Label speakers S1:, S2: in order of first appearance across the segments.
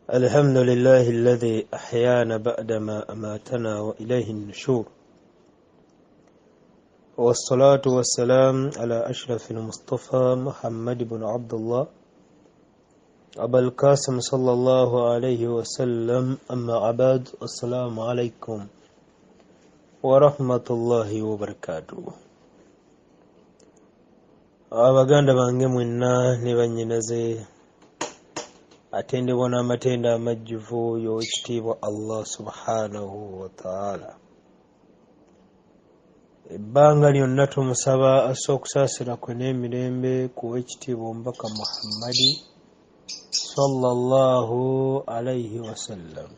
S1: الحمد لله الذي أحيانا بعدما أماتنا وإليه النشور، والصلاة والسلام على أشرف المصطفى محمد بن عبد الله أبا القاسم صلى الله عليه وسلم. أما عباد، السلام عليكم ورحمة الله وبركاته. Abaganda bange mwenna ne bannyinaze, atendebwa n'amatendo amajjuvu y'Owekitiibwa Allah subhanahu wa taala. Ebbanga lyonna tumusaba asse okusaasira kwe n'emirembe ku Wekitiibwa Omubaka Muhammadi sallallahu alaihi wasallam.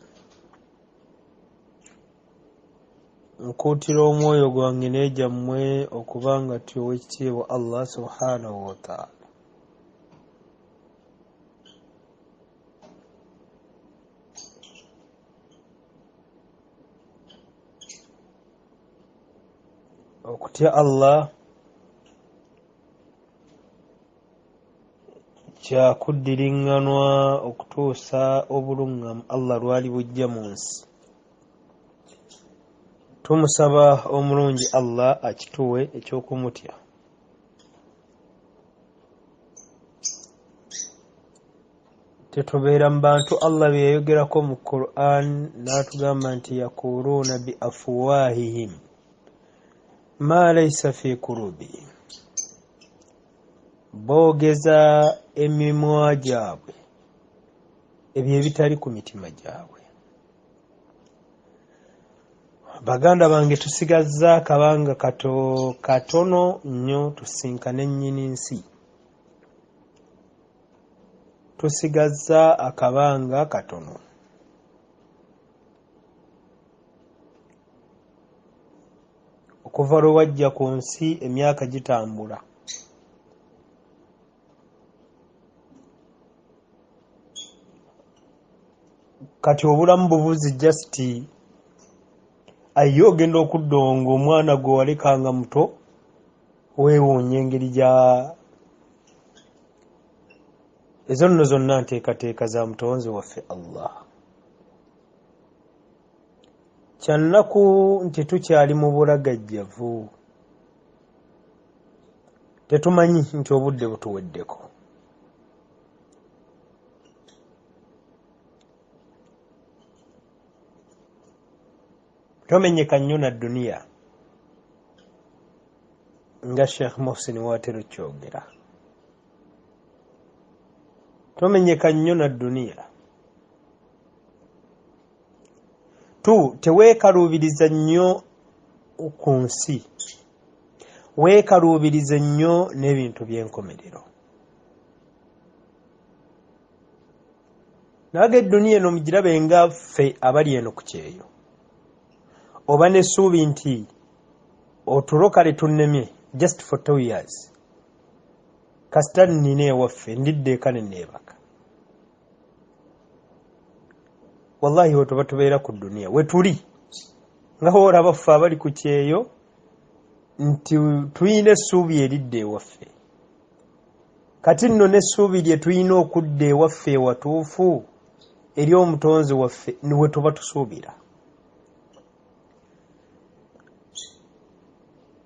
S1: Nkuutira omwoyo gwange n'egyammwe okuba nga ti Owekitiibwa Allah subhanahu wa taala. Okutya Allah kyakuddiriŋŋanwa okutuusa obuluŋŋamu Allah lwali bujja mu nsi. Tumusaba omulungi Allah akituwe ekyokumutya. Tetubeera mu bantu Allah bye yayogerako mu Quran n'atugamba nti yakuluuna bi afuwahihim ma laysa fi kulubihim, boogeza emimwa gyabwe ebyo ebitali ku mitima gyabwe. Baganda bange, tusigazza akabanga katono nnyo tusinkane nnyini nsi. Tusigazza akabanga katono. Okuva lwe wajja ku nsi emyaka gitambula. Kati obulamu bubuzi just aye ogenda okudda ng'omwana gwe walekanga muto, weewuunya engeri gya ezo nno zonna nteekateeka za Mutonzi waffe Allah. Kyannaku nti tukyali mu bulagajjavu, tetumanyi nti obudde butuweddeko. Tomenyeka nnyo na duniya nga Sheikh Muhsin watera kyogera, tomenyeka nnyo na duniya. Tu teweekaluubiriza nnyo ku nsi, weekaluubirize nnyo n'ebintu by'enkomerero. Naga edduniya eno mugirabe nga ffe abali eno ku kyeyo, oba n'essuubi nti otulo kale tunnemye just for 2 years, kasita nnina ewaffe ndidde eka ne neebaka. Wallahi, we tuba tubeera ku duniya we tuli nga woolaba ffe abali ku kyeyo nti tulina essuubi eridda ewaffe. Kati nno n'essuubi lye tulina okudda ewaffe ewatuufu eri Omutonzi waffe niwe tuba tusuubira.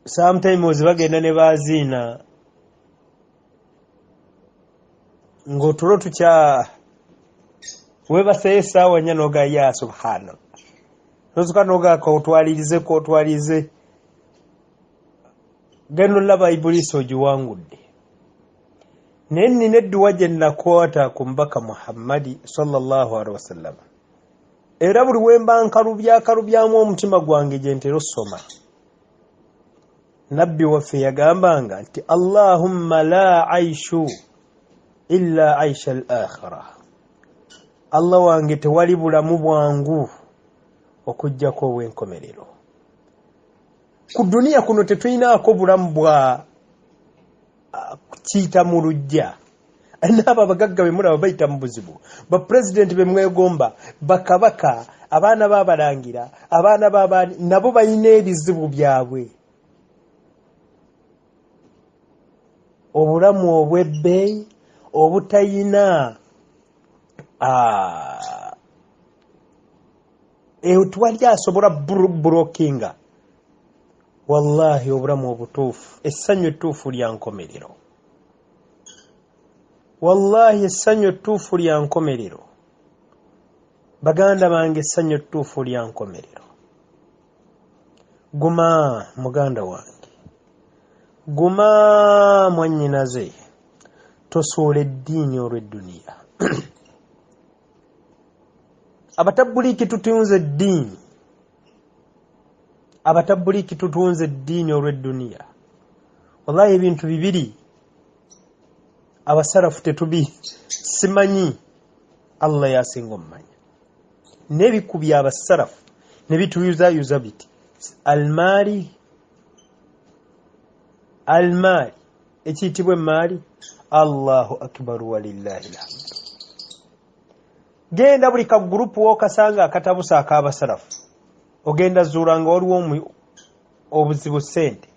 S1: Sometimes bagenda ne baziina ng'otulo tukya weebaseyo essaawa 4, noga ya subhanallah, nozuka noga kotwalirize kotwalirize, genda olaba Ibuliisi ogiwangudde. Naye nina edduwa gye nakwata ku Mubaka Muhammadi sallallahu alaihi wasallam, era buli wemba nkalubyakalubyamu omutima gwange gye ntera osoma. Nabbi waffe yagambanga nti allahumma la aishu illa aisha al akhira, Allah wange, tewali bulamu bwangu okugjako obw'enkomerero. Ku duniya kuno tetulinaako bulamu bwa kiyita mu lujja. Naabo abagagga be mulaba bayita mu buzibu, bapulezidenti be mwegomba, bakabaka, abaana b'abalangira, abaana b'abaani, nabo balina ebizibu byabwe. Obulamu obw'ebbeeyi obutayina Tewali asobola burokinga. Wallahi obulamu obutuufu, essanyu ettuufu lya nkomerero. Wallahi essanyu ettuufu lya nkomerero. Baganda bange, essanyu ettuufu lya nkomerero. Guma muganda wange, guma mwannyinaze, tosuula eddiini olw'edduniya. Abatabbuliiki tutunze eddiini, abatabbuliiki tutunze eddiini olw'edduniya. Wallahi ebintu bibiri abasalafu tetubi simanyi, Allah yasinga omumanya, n'ebikubya abasalafu ne bituyuzayuza biti almaali, almaali ekiyitibwa emaali. Allahu akbar, walillahi alhamdu. Genda buli ka gurupu wokasanga akatabusa ak'abasalafu, ogenda zuula nga waliwo obuzibu. Ssente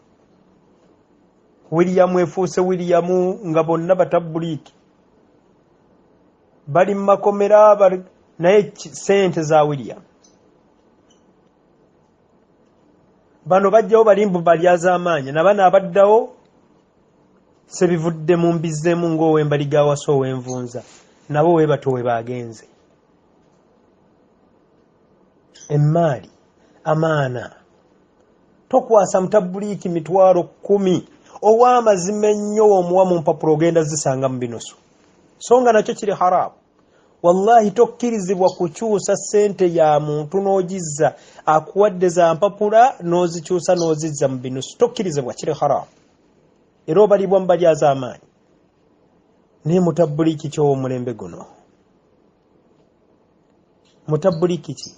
S1: William efuuse William, nga bonna batabbuliiki bali mu makomera, naye sente za William. Bano bajjawo balimbu balyazaamaanya, nabano abaddawo sebivudde mu mbizzeemu ng'ow'embaliga awasa ow'envunza, nabo we bato we bagenze. Emmaali amaana, tokwasa mutabbuliiki 100,000 ow'amazima ennyo omuwa mu mpapula, ogenda zisanga mu binusu, so nga nakyo kiri haramu. Wallahi tokkirizibwa kukyusa ssente ya muntu n'ogizza akuwadde za mpapula n'ozikyusa n'ozizza mu binusu, tokkirizibwa, kiri haramu era obalibwa mu balyazaamaanyi. Naye mutabbuliiki ky'owomulembe guno, mutabbuliiki ki?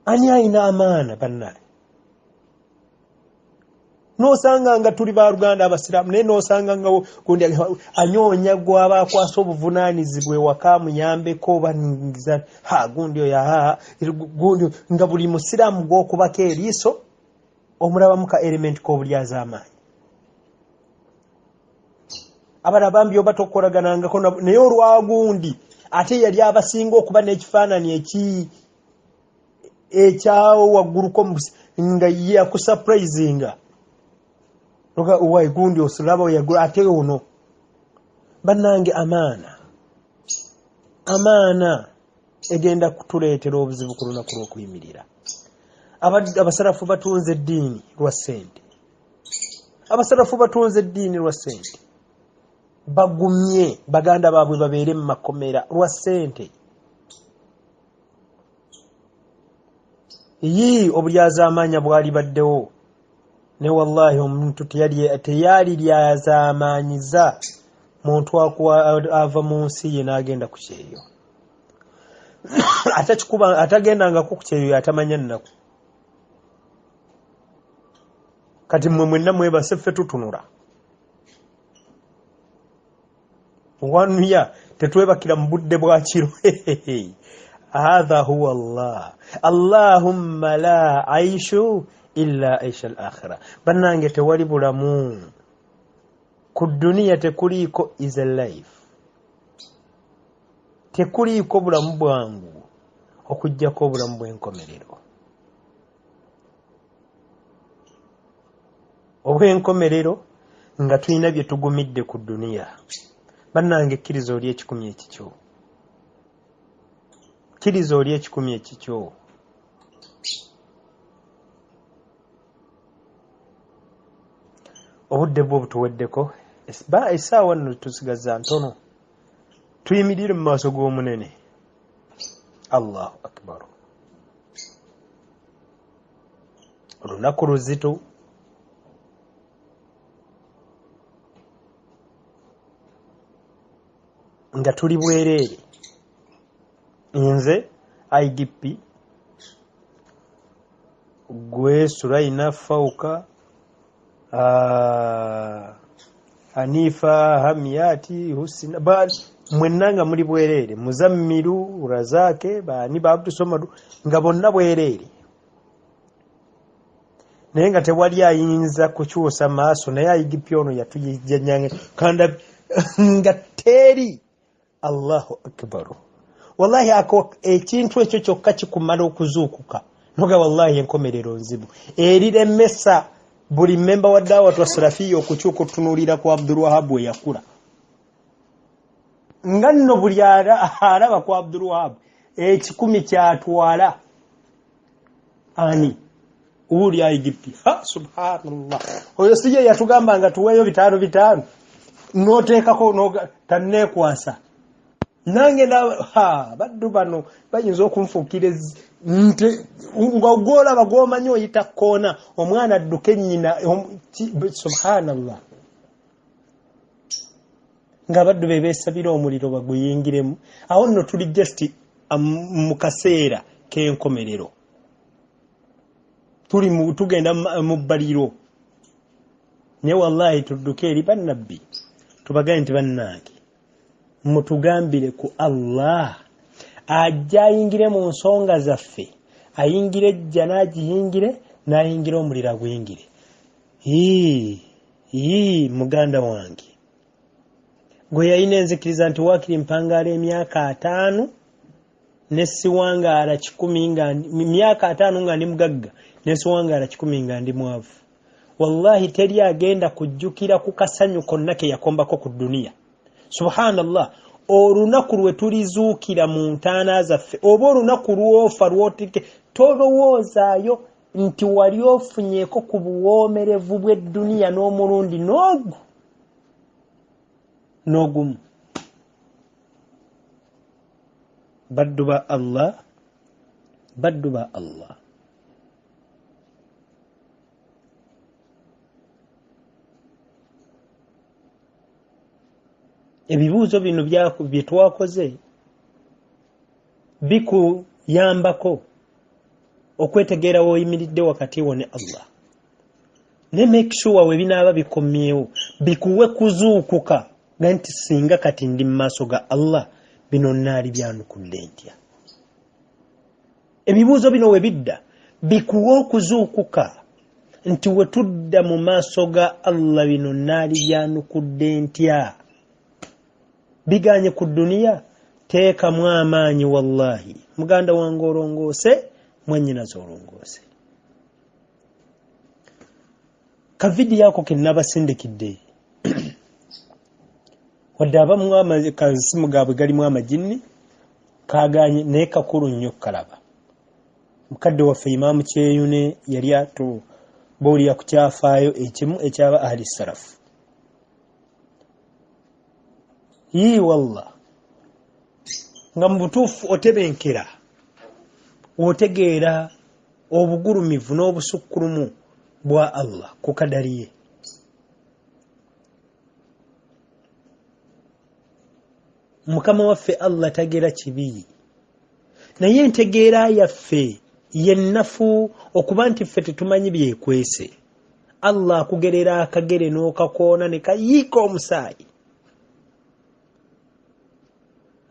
S1: Ani ayina amaana? Bannange, nosanga nga tuli baluganda abasiraamu, naye nosanga nga gundi anyoonya gwaba akwasa obuvunaanyizibwa ewaka amuyambeko oba ha gundi oyo, gundi, nga buli musiraamu gwokubako eriiso omulabamu ka element k'obulyazaamaanyi. Abalala bambi oba tokolaganangako, naye olwagundi ate yali abasinga okuba n'ekifaananyi eki ekyawo wagguluko nga ye akusurprisinga wayi gundi osulaba oyagula ate ono. Bannange, amaana, amaana egenda kutuleetera obuzibu ku lunaku lw'okuyimirira. Abasalafu batunze eddiini lwa ssente, abasalafu batunze eddiini lwa ssente, bagumye baganda baabwe babeere mu makomera lwa ssente. Yii, obulyazaamaanya bwali baddewo, ne wallahi omuntu teyali lyazaamaanyiza muntu ava mu nsi ye n'agenda ku kyeyo. Atagendangako ku kyeyo atamanya nnaku. Kati mmwe mwenna mwebase, ffe tutunula wanuya, tetwebakira mu budde bwa kiro. Hadha huwa Allah. Allahumma la aishu illa aisha al akhira. Bannange, tewali bulamu ku duniya, tekuliiko is a life, tekuliiko bulamu bwangu okugjako obulamu bw'enkomerero. Obw'enkomerero nga tulina bye tugumidde ku duniya. Bannange, kkiriza oli 1,000 ekikyo, kkiriza oli 1,000 ekikyo. Obudde bwo butuweddeko, essaawa nno tusigaza ntono tuyimirire mu maaso g'omunene. Allahu akbar, olunaku luzito. Nga tuli bwereere, nze IGP, gwe Suraina, Fauka, Hanifa, Hamiyati, Husina, mwenna nga muli bwereere, Muzammiru, Razake, bani Babdusomadu, nga bonna bwereere, naye nga tewali ayinza kukyusa maaso. Naye IGP ono yatuyijjanyanga kanda. Nga teri. Allahu akbaru. Wallahi ako ekintu ekyo kyokka kikumala okuzuukuka. Noga wallahi enkomerero nzibu. Eriremesa buli memba wa dawatu salafiya okukyuka otunuulira ku Abdul Wahab we yakula. Nga nno buli alaba ku Abdul Wahab ekikumi kyatwala ani uli Egypt. Ha, subhanallah. Oyo si ye yatugamba nga tuweeyo 5 5 n'oteekako tanneekwasa. Nange ha baddu bano bayinza okunfuukira nti nga gw'olaba gw'omanyi oyita kkoona omwana adduke nnyina. Subhanallah. Nga abaddu be beesabira omuliro baguyingiremu. Awo nno tuli just mu kaseera k'enkomerero. Tuli tugenda mu bbaliro. Naye wallahi tudduke eri bannabbi tubagambe nti bannange mutugambire ku Allah ajja ayingire mu nsonga zaffe, ayingire ejjana agiyingire, n'ayingira omuliro aguyingire. Yii muganda wange gwe yalina enzikiriza nti waakiri mpangaala emyaka 50 ne siwangaala 100 nga myaka 50 nga ndi mugagga ne siwangaala 100 nga ndi mwavu. Wallahi teri agenda kujjukira ku kasanyu konna ke yakombako ku duniya. Subhanallah, olunaku lwe tulizuukira mu ntaana zaffe oba olunaku lw'ofa lw'otike, tolowoozaayo nti wali ofunyeeko ku buwoomerevu bw'edduniya n'omulundi n'ogu n'ogumu. Baddu ba Allah, baddu ba Allah. Ebibuuzo bino bye twakoze bikuyambako okwetegeera w'oyimiridde wakati wo ne Allah. Ne make sure we binaaba bikomyewo bikuwe kuzuukuka nga nti singa kati ndi mu maaso ga Allah bino naali byanukudde ntya. Ebibuuzo bino we bidda bikuwe okuzuukuka nti we tudda mu maaso ga Allah bino naali byanukudde ntya. Biganye ku duniya, teekamu amaanyi wallahi. Muganda wange olongoose, mwannyinaze olongoose. Ka vidiyo ako ke nabasindikidde wadde abamu kasimu gaabwe galimu amajinni kaganye naye kakulu nnyo kalaba. Mukadde waffe Imaamu Kyeyune yali atubuulira ku kyafaayo ekimu ekyaba ahli salafu. Yii wallah, nga mu butuufu otebenkera otegeera obugulumivu n'obusukkulumu bwa Allah ku kadari ye. Mukama waffe Allah tagera kibi, naye entegeera yaffe yennafu okuba nti ffe tetumanyi byekwese. Allah akugerera akagere n'okakoona ne kayiika omusaayi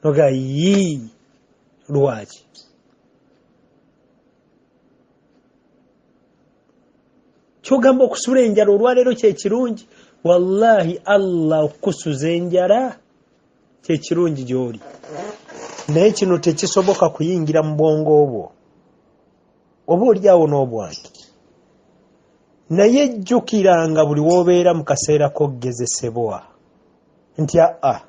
S1: noga yii lwaki? Kyogamba okusula enjala olwaleero kye kirungi? Wallahi Allah okukusuza enjala kye kirungi gy'oli, naye kino tekisoboka kuyingira mu bwongo bwo oba oli awo n'obwange. Naye jjukiranga buli w'obeera mu kaseera k'okugezesebwa nti aa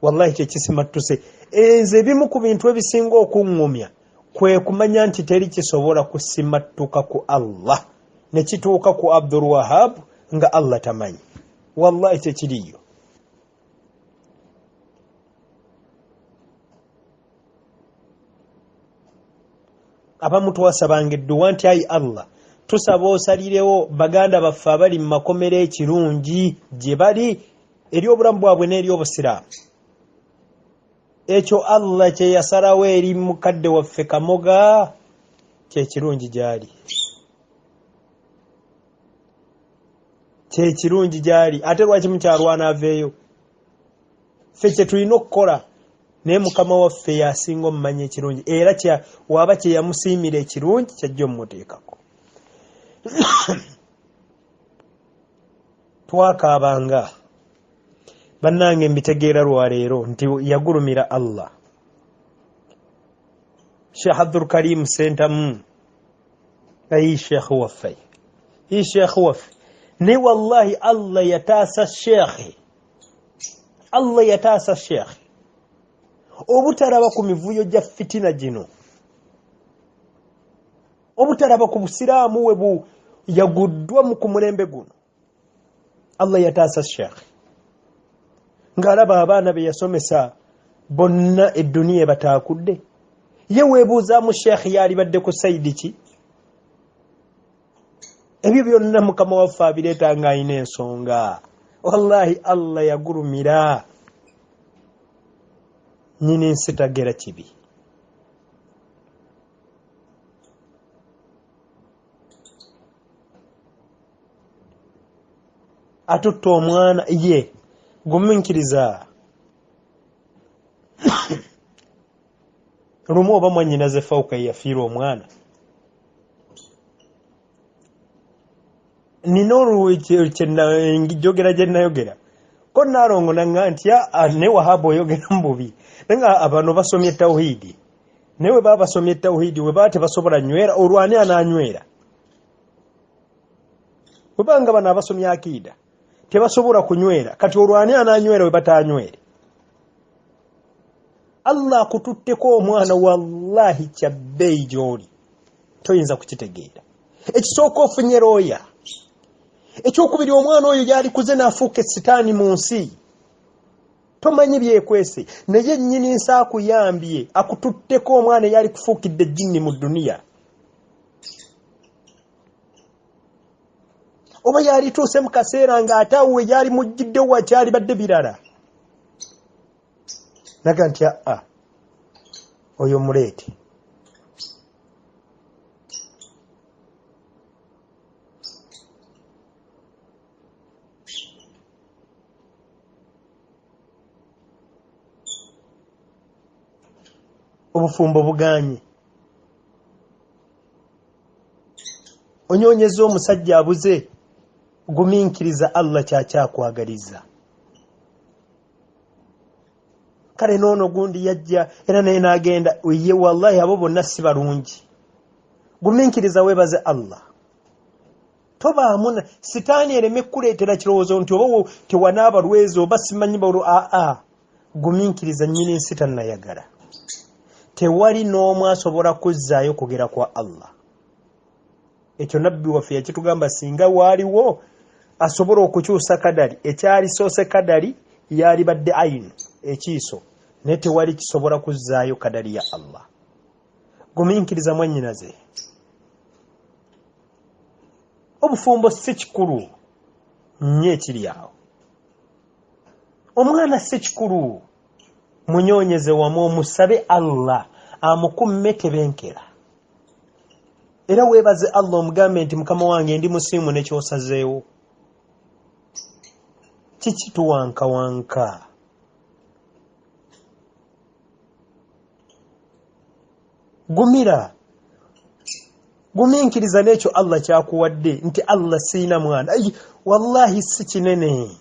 S1: wallahi kyekisimattuse. Nze ebimu ku bintu ebisinga okuŋŋumya kwe kumanya nti teri kisobola kusimattuka ku Allah ne kituuka ku Abdul Wahab nga Allah tamanyi. Wallahi tekiriyo. Abamu twasabanga edduwa nti ayi Allah tusaba osalirewo baganda baffe abali mu makomera ekirungi gye bali eri obulamu bwabwe n'eri obusiraamu. Ekyo Allah kye yasalawo eri mukadde waffe Kamoga kye kirungi gy'ali, kye kirungi gy'ali. Ate lwaki mukyalwana aveeyo? Ffe kye tulina okukola, naye Mukama waffe y'asinga omumanya ekirungi, era waba kye yamusiimira ekirungi kyajja omumuteekako. Twakaabanga, Bannange mbitegeera lwaleero nti yagulumira Allah. Sheikh Abdul Karim Sentamu ayi Sheikh waffe, yi Sheikh waffe, naye wallahi Allah yataasa Sheikh, Allah yataasa Sheikh obutalaba ku mivuyo gya fitina gino, obutalaba ku busiraamu we bu yaguddwa mu ku mulembe guno. Allah yataasa Sheikh ng'alaba abaana be yasomesa bonna edduniya ebataakudde. Ye weebuuzaamu Sheikh yalibadde ku sayidi ki? Ebyo byonna Mukama waffe abireeta ng'alina ensonga. Wallahi Allah yagulumira nyini nsi tagera kibi. Atutta omwana ye guminkiriza lumu oba mwannyinaze Fawuka yeyafiirwa omwana. Nina olujogera gye nayogera ko Naalongo nanga nti ne Wahabu oyogera mu bubi, naye nga abano basomye tawhidi, naye we baba basomye tawhidi we baba tebasobola nywera, olwani ananywera? Webanga bano abasomye akiida tebasobola kunywera, kati olwani ananywera we batanywere? Allah akututteko omwana, wallahi kya bbeeyi gy'oli toyinza kukitegeera. Ekisooka ofunye looya, ekyokubiri omwana oyo yalikuze n'afuuka esitaani mu nsi, tomanyi byekwese, naye nnyini nsi akuyambye akututteko omwana eyali kufuukidde ejjinni mu duniya. Oba yalituuse mu kaseera ng'ate awo we yali mujjiddewo wakyali badde birala, naga nti aa oyo muleete. Obufumbo buganye, onyonyeza omusajja abuze, guminkiriza Allah kyakyakwagaliza. Kale noono gundi yajja era naye n'agenda, ye wallahi abo bonna si balungi. Guminkiriza weebaze Allah, tobaamu sitaani ereme kukuleetera kirowoozo nti oba tewanaaba lwezi oba simanyi balo. Aa guminkiriza, nnyini nsi tannayagala. Tewali n'omu asobola kuzzaayo kugera kwa Allah. Ekyo nabbi waffe yakitugamba, singa waaliwo asobola okukyusa kadali, ekyalisoose kadali yalibadde ainu ekiiso, naye tewali kisobola kuzzaayo kadali ya Allah. Guminkiriza mwannyinaze, obufumbo si kikulu nnyo ekiri awo, omwana si kikulu, munyonyeze wamu omusabe Allah amukumme tebenkera, era weebaze Allah omugambe nti mukama wange ndi musiimu ne kyosazeewo. Kiki tuwankawanka? Gumira, guminkiriza n'ekyo Allah kyakuwadde nti Allah siina mwana. Wallahi si kinene,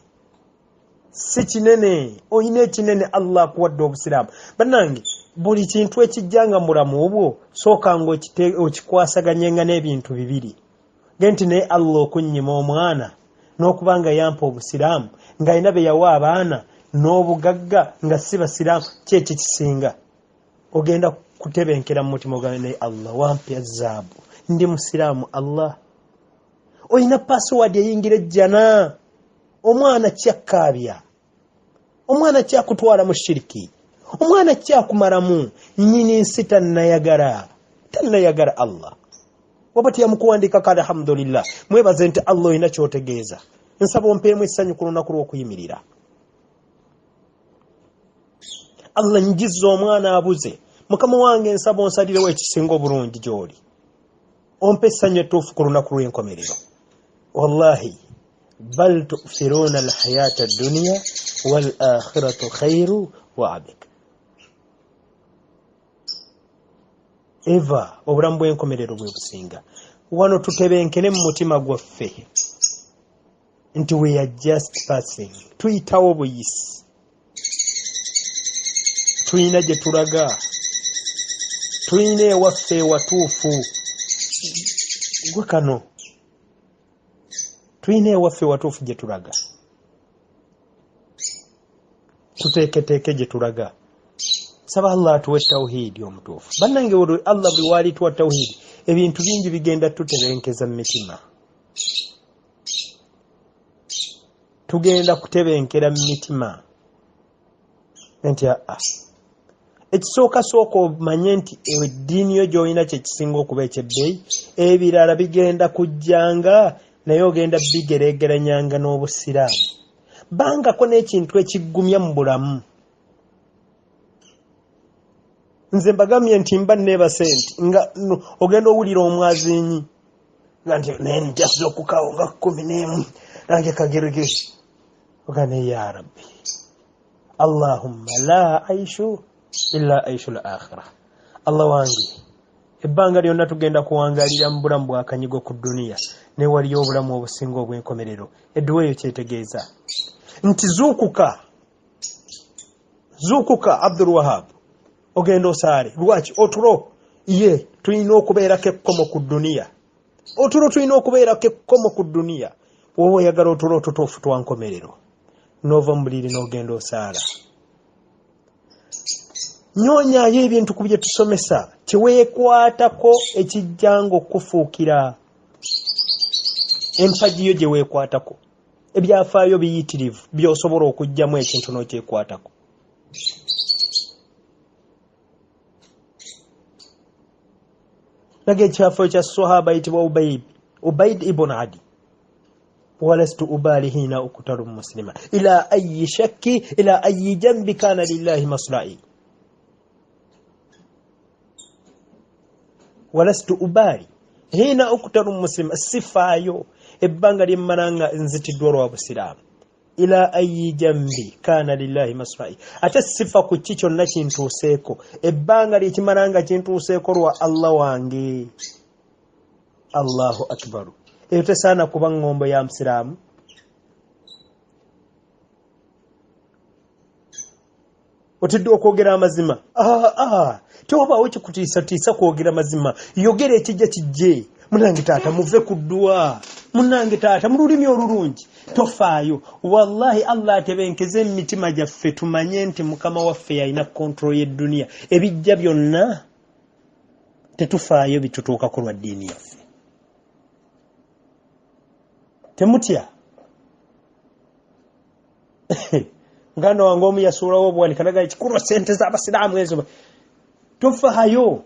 S1: si kinene, olina ekinene, Allah akuwadde obusiraamu. Bannange, buli kintu ekijja nga mulamu bwo sooka nga okikwasaganyenga n'ebintu bibiri, ge nti naye Allah okunnyima omwana n'okuba nga yampa obusiraamu ng'alina be yawa abaana n'obugagga nga si basiraamu, ki ekikisinga? Ogenda kutebenkera mu mutima ogambe naye Allah wampa zaabu, ndi musiraamu. Allah olina pasiwadi eyingira ejjana. Omwana kyakkaabya, omwana kyakutwala mu shiriki, omwana kyakumalamu, nnyini nsi tannayagala, tannayagala Allah. Waba teyamukuwandiikako, alhamdulillah, mwebaze nti Allah olina kyotegeeza, nsaba ompeemu essanyu ku lunaku lw'okuyimirira. Allah njiza omwana abuze, mukama wange nsaba onsalirewo ekisinga obulungi gy'oli, ompe essanyu ettuufu ku lunaku lw'enkomerero. Wallahi bal tu'thiruna alhayata ad-dunya wal akhiratu khairu wa abqa. Eva obulamu bw'enkomerero bwe businga. Wano tutebenkene mu mutima gwaffe. Nti we are just passing, tuyitawo buyisi, tulina gye tulaga, tulina ewaffe ewatuufu. Gwe kano, tulina ewaffe ewatuufu gye tulaga, tuteeketeeke gye tulaga. Saba Allah atuwe tawhidi omutuufu. Bannange, Allah buli waalituwa tawhidi, ebintu bingi bigenda tutebenkeza mu mitima, tugenda kutebenkera mu mitima. Nti aa, ekisooka, sooka omanye nti eddiini yo gy'olina kyekisinga okuba ekyebbeeyi. Ebirala bigenda kujjanga, naye ogenda bigeregeranyanga n'obusiraamu. Bangako n'ekintu ekiggumya mu bulamu. Nze mbagambye nti mba neebase nti nga ogenda owulira omwazinyi nga nti naye njaza okukawo nga 11 nange kageregere, ogane ya rabbi, allahumma la aishu illa aishu l akhira. Allah wange, ebbanga lyonna tugenda kuwangalira mu bulamu bwakanyigo ku duniya, naye waliyo obulamu obusinga obw'enkomerero. Edduwa eyo kyetegeeza nti zuukuka, zuukuka Abdul Wahab, ogenda osaale. Lwaki otulo? Ye tulina okubeerako ekkomo ku duniya. Otulo tulina okubeerako ekkomo ku duniya. Woba oyagala otulo otutuufu twa nkomerero, n'ova mu buliri n'ogenda osaala. Nyoonyaayo ebintu ku bye tusomesa, kyeweekwatako ekijjanga okukufuukira empagi yo gye weekwatako. Ebyafaayo biyitirivu by'osobola okuggyamu ekintu n'okyekwatako. Naga ekyafaayo kya sahaba ayitibwa Ubaid, Ubaid ibn Adi: walastu ubali hina ukutalu muslima ila ayi shakki ila ayi jambi kana lillahi masla'i, walastu ubali hina ukutalu muslima, sifaayo ebbanga lyemmala nga nzitiddwa lwa busiraamu, ila ayi jambi kana lillahi masla'i, ate sifa ku ki kyonna kintuuseeko, ebbanga lyekimala nga kintuuseeko lwa Allah wange. Allahu akbaru! Eyo tesaana kuba ŋŋombo ya musiraamu. Otidde okwogera amazima? Tewabaawo kikutiisatiisa kwogera mazima. Yogera, ekijja kijje. Munange taata, muve ku ddwa. Munange taata, mu lulimi olulungi, tofaayo. Wallahi, Allah atebenkeze emitima gyaffe, tumanye nti mukama waffe yalina control y'edduniya. Ebijja byonna tetufaayo, bitutuukako lwa ddiini yaffe. Temutya. Muganda wange omu yasuulawo obuwanika naga ekikulwa sente z'abasiraamu ezo. Tofaayo,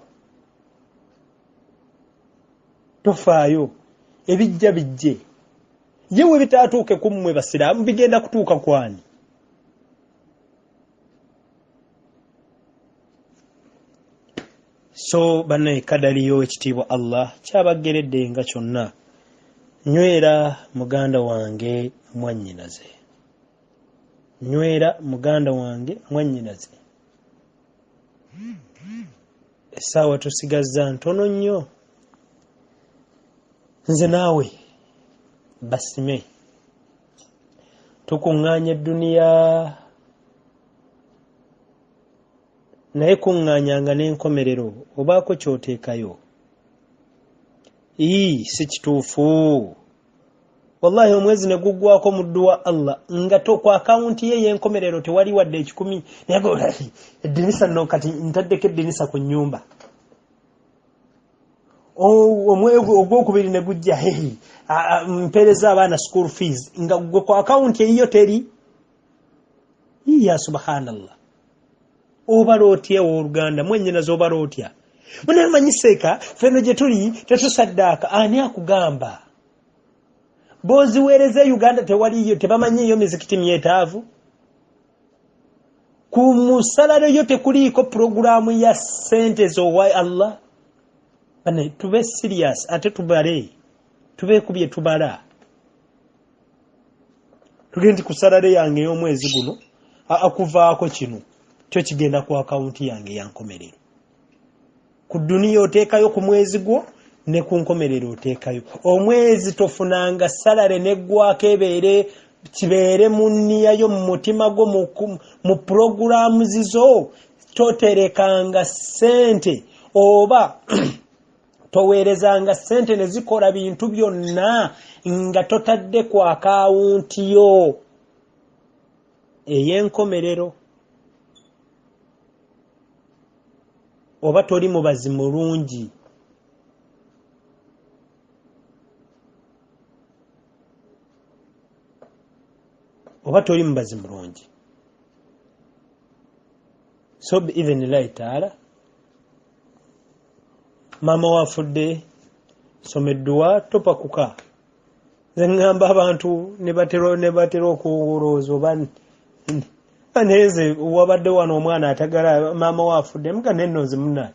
S1: tofaayo, ebijja bijje. Ye we bitaatuuke ku mmwe basiraamu, bigenda kutuuka kwani? So bannaye, kadaliyo ekitiibwa Allah kyabageredde nga kyonna. Nywera muganda wange, mwannyinaze, nywera muganda wange, mwannyinaze. Essaawa tusigazza ntono nnyo. Nze naawe basime tukuŋŋaanya edduniya, naye kuŋŋaanyanga n'enkomerero, obaako ky'oteekayo. Ii, si kituufu wallahi. Omwezi ne guggwako, muddu wa Allah, nga ku akawunti ye y'enkomerero tewali wadde 100. Naye eddinisa nno, kati ntaddeko eddinisa ku nnyumba. Ogwokubiri ne gujja, hehi, mpeereza abaana school fees, nga gwe ku akawunti eyiyo teri. Ya subhanallah, obala otya owooluganda, mwennyinaze, obala otya? Munamanyi seeka feno gye tuli tetusaddaaka. Ani akugamba? Boziweereza e Uganda tewaliyo, tebamanyiiyo mizikiti myetaavu. Ku musalalo yo tekuliiko puroguraamu ya ssente zowa Allah. Bane, tube serious ate tubale, tubeeku bye tubala. Tugende nti ku salary yange ey'omwezi guno akuvaako kino, kyo kigenda ku akawunti yange eyankomerero. Ku dduniya oteekayo ku mwezi gwo, Ne ku nkomerero oteekayo. Omwezi tofunanga salary neggwako, ebeere kibeere mu nniya yo, mu mutima gwo, mu puroguramu zizo. Toterekanga ssente oba toweerezanga ssente ne zikola bintu byonna nga totadde ku akawunti yo ey'enkomerero, oba toli mubazi mulungi. Oba toli mubazi mulungi. So biidhinillahi taala, maama wafudde, soma edduwa, topakuka. Nze ŋŋamba abantu ne batera okulowooza oba naye nze wabadde wano omwana atagala maama wafudde muga nenno nze munaye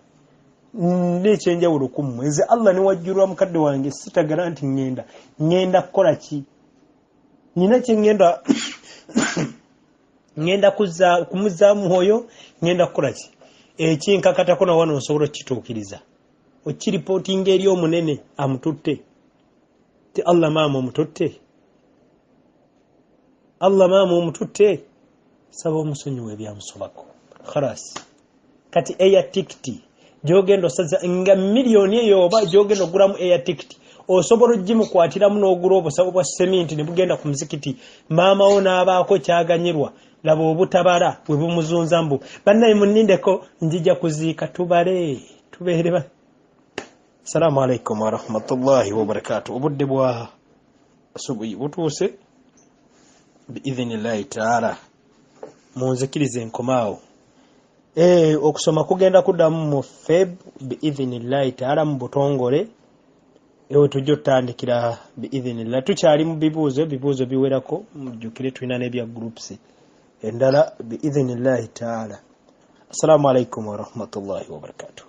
S1: nekyenjawulo ku mmwe. Nze Allah newajjulwa mukadde wange sitagala nti ŋŋenda kukola ki, nina kye ŋŋenda kumuzzaamu mwoyo, ŋŋenda kukola ki ekinkakatako na wano nsobola okukituukiriza, okiripootinga eri omunene amututte ti Allah maama omututte, Allah maama omututte, saba omusonyiwa ebyamusobako. Khalas, kati air ticket gyogenda osaza nga miliyoni eyo oba gyogenda ogulamu air ticket, osobola ogimukwatiramu n'ogula obusawo bwa seminti ne bugenda ku muzikiti, maama wo n'abaako kyaganyirwa. Laba obutabala bwe bumuzunza, mbu bannaye munnindeko njija kuziika, tubale tubeere ba. Assalamu alaikum warahmatullahi wabarakatu. Obudde bwa subuhi butuuse, biidhinillahi taala munzikirize nkomaawo. Okusoma kugenda kuddamu mu Feb biidhinillahi taala mu butongole, ewe tujja otutandikira biidhinillah. Tukyali mu bibuuzo, ebibuuzo biwerako, mujjukire tulina n'ebya groups endala biidhinillahi taala. Assalamu alaikum warahmatullahi wabarakatuh.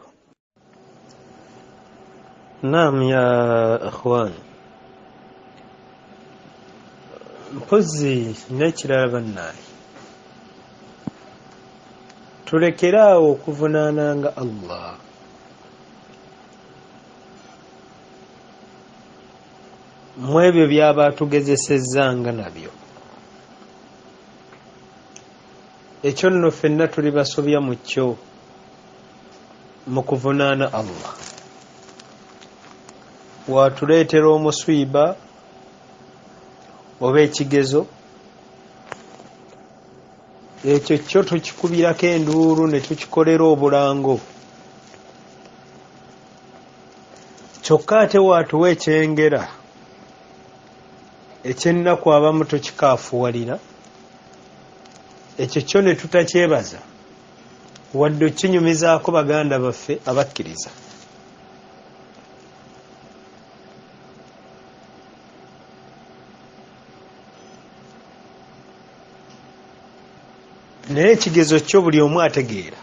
S1: Naam ya ikhwan, mpozi n'ekirala bannaye, tulekere awo okuvunaananga Allah. Mu ebyo by'aba atugezesezzanga nabyo, ekyo nno ffenna tuli basobya mu kyo mu kuvunaana Allah. Watuleetera omuswiba oba ekigezo, ekyo kyo tukikubirako enduulu ne tukikolera obulango, kyokka ate waatuwa ekyengera ekyennaku abamu tukikaafuwalira, ekyo kyo ne tutakyebaza wadde okinyumizaako baganda baffe abakkiriza. Naye ekigezo kyo buli omu ategeera.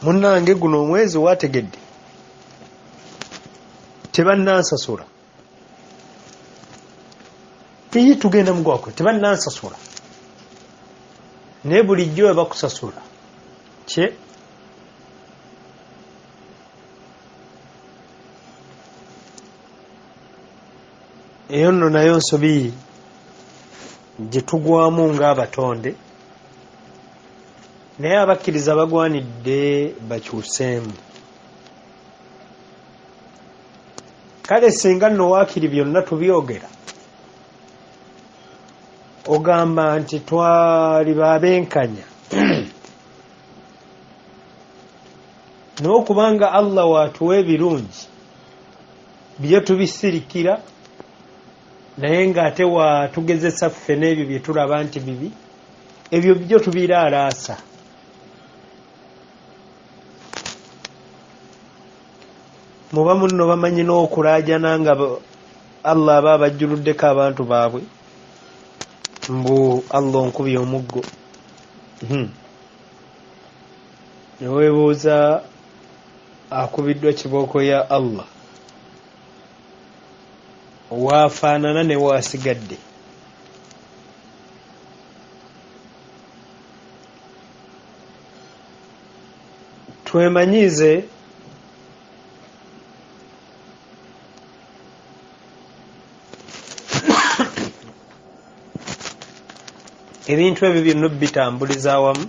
S1: Munnange guno omwezi wategedde tebannansasula, tiyi tugenda mugwakwe tebannansasula, naye bulijjo we bakusasula kye eyo nno nayo nsobi gye tugwamu ng'abatonde, naye abakkiriza bagwanidde bakyuseemu. Kale singa nno waakiri byonna tubyogera, ogamba nti twali babenkanya, naye okubanga Allah waatuwa ebirungi bye tubisirikira, naye ng'ate watugezesa ffe n'ebyo bye tulaba nti bibi, ebyo byo tubiraalaasa. Muba munno bamanyi n'okulaajana nga Allah aba abajjuluddeko abantu baabwe, mbu Allah onkubye omuggo. Ne weebuuza akubiddwa kibooko ya Allah waafaanana ne waasigadde. Twemanyiize ebintu ebyo byonna bitambuliza awamu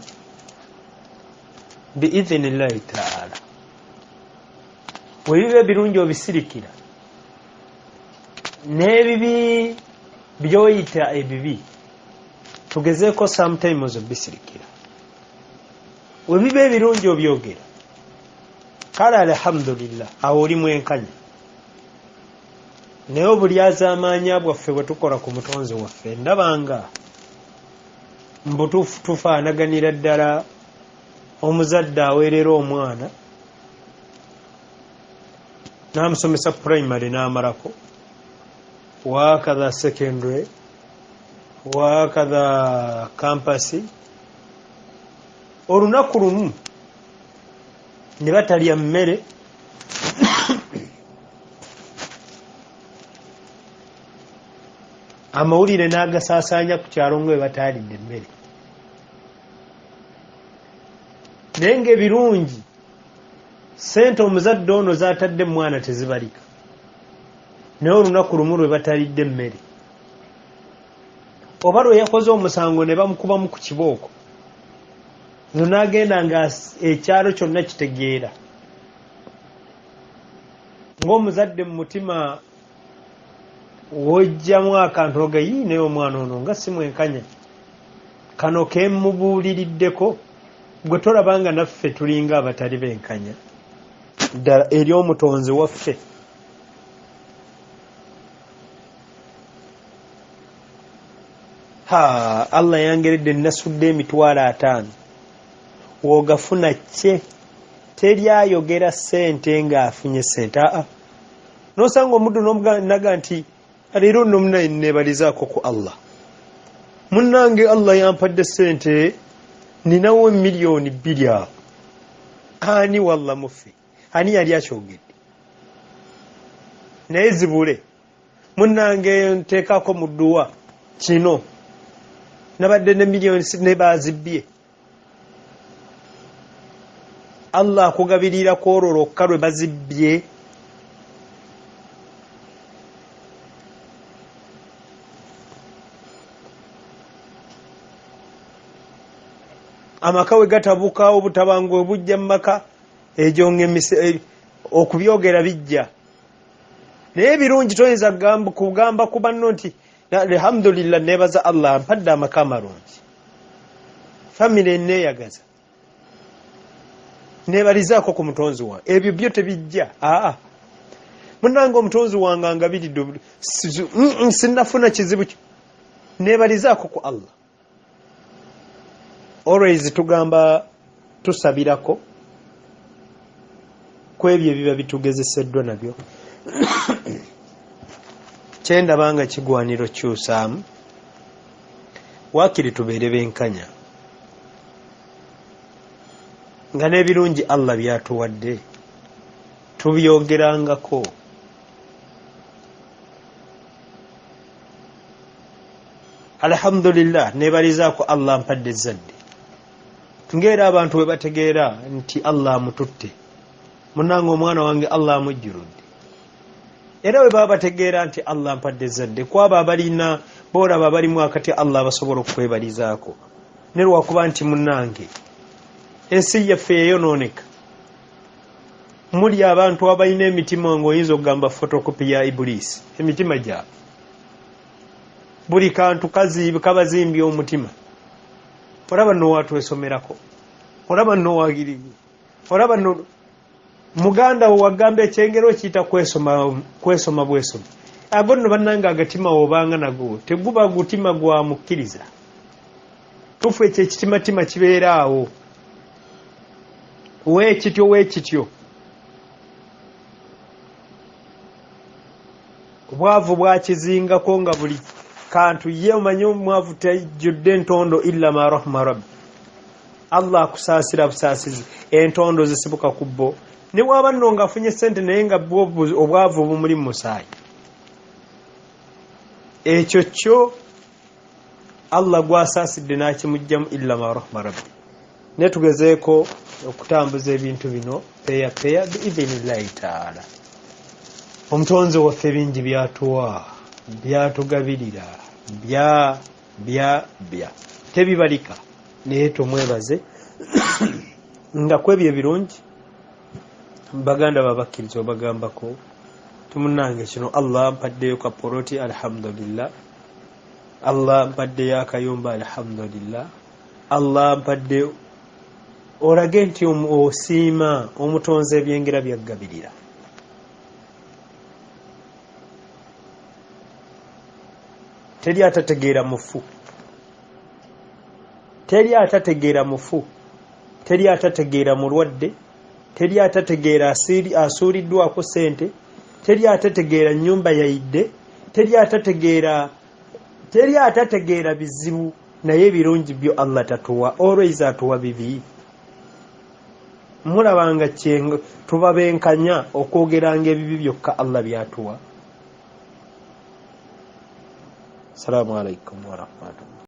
S1: biidhinillahi taala. Webiba ebirungi obisirikira, n'ebibi byoyita ebibi tugezeeko sometimes obisirikira. Webiba ebirungi obyogera, kale alhamdulillah, awo oli mwenkanya. Naye obulyazaamaanya bwaffe bwe tukola ku mutonzi waffe, ndabanga mbutuufu tufaanaganira ddala omuzadde aweerera omwana n'amusomesa primary n'amalako, wakatha secondary, wakatha campus, olunaku lumu ne batalya mmere, amawulire n'agasaasaanya ku kyalo nga bwe bataalidde emmere. Naye ng'ebirungi ssente omuzadde ono z'atadde mwana tezibalika, naye olunaku lumu lwe batalidde emmere oba lwe yakoze omusango ne bamukubamu ku kibooko, nno n'agenda nga ekyalo kyonna kitegeera ng'omuzadde mu mutima wojjamu akantu oga yii, naye omwana ono nga si mwenkanya, kano kemubuuliriddeko. Gwe tolaba nga naffe tulinga abatali benkanya ddala eri omutonzi waffe? Ha, Allah yangeredde nasudde 50,000, w'ogafuna kye teri ayogera ssente ng'afunye ssente. Aa, nosanga omuddu n'omunaga nti leero nno munaye neebalizaako ku Allah, munnange Allah yampadde ssente, ninawo 2,000,000 awo. Ani walla muffe, ani yali akyogedde? Naye zibule munnange nteekako mu dduwa kino, nabadde ne miliyoni ne bazibbye. Allah akugabirira ku olwo lwokka lwe bazibbye. Amaka we gatabuka, obutabangu bwe bujja mu maka, egyo okubyogera bijja. Naye ebirungi toyinza kugamba ku banno nti alhamdulillah neebaza Allah ampadde amaka amalungi, famire neeyagaza, neebalizaako ku mutonzi wange. Ebyo byo tebijja. Aa, munnange omutonzi wange angabiridde, sinnafuna kizibu, neebalizaako ku Allah. Always tugamba tusabirako ku ebyo ebiba bitugezeseddwa nabyo. Kyendaba nga kigwanira okyusaamu, waakiri tubeere benkanya nga n'ebirungi Allah byatuwadde tubyogerangako. Alhamdulillah, neebalizaako Allah ampadde ezzadde, ng'era abantu bwe bategeera nti Allah amututte, munnange omwana wange Allah amujjuludde. Era bwe baba bategeera nti Allah ampadde ezzadde, kwabo abalina boolaba abalimu akati Allah basobola okwebalizaako, ne lwakuba nti munnange ensi yaffe yayonooneka, muli abantu abalina emitima ng'oyinza okugamba fotokopi ya Ibuliisi, emitima gyabwe buli kantu kabazimbya omutima. Olaba nno watwesomerako, olaba nno wagirigi, olaba nno muganda wo wagamba ekyengero okiyita kwesoma bwesoma. Ago nno bannange agatima wobanga nago teguba gutima gwa mukkiriza. Tufu ekyo ekitimatima kibeera awo weekityo weekityo. Obwavu bwakizingako nga buli kantu ye omanyi omwavu tajjudde entondo illa ma rahma rabbi. Allah akusaasira busaasizi, entondo zisibuka ku bo. Ne bw'aba nno ng'afunye ssente naye nga bwo obwavu bumuli mu musaayi, ekyo kyo Allah gw'asaasidde n'akimuggyamu illa ma rahma rabbi. Naye tugezeeko okutambuza ebintu bino peya peya biidhinillahi taala. Omutonzi waffe bingi byatuwa, byatugabirira, bya bya bya tebibalika, naye tumwebaze nga kwebyo ebirungi. Baganda babakkiriza obagambako timunange kino, Allah mpaddeyo kapoloti, alhamdulillah. Allah mpaddeyo akayumba, alhamdulillah. Allah mpadde, olage nti osiima omutonzi ebyengera byaggabirira. Teri atategeera mufu, teri atategeera mufu, teri atategeera mulwadde, teri atategeera asuuliddwako sente, teri atategeera nyumba yayidde, teri atategeera, teri atategeera bizibu. Naye ebirungi byo Allah tatuwa, always atuwa bibi. Mulabanga tuba benkanya okwogeranga ebibi byokka Allah byatuwa. Assalamu alaikum warahmatullah.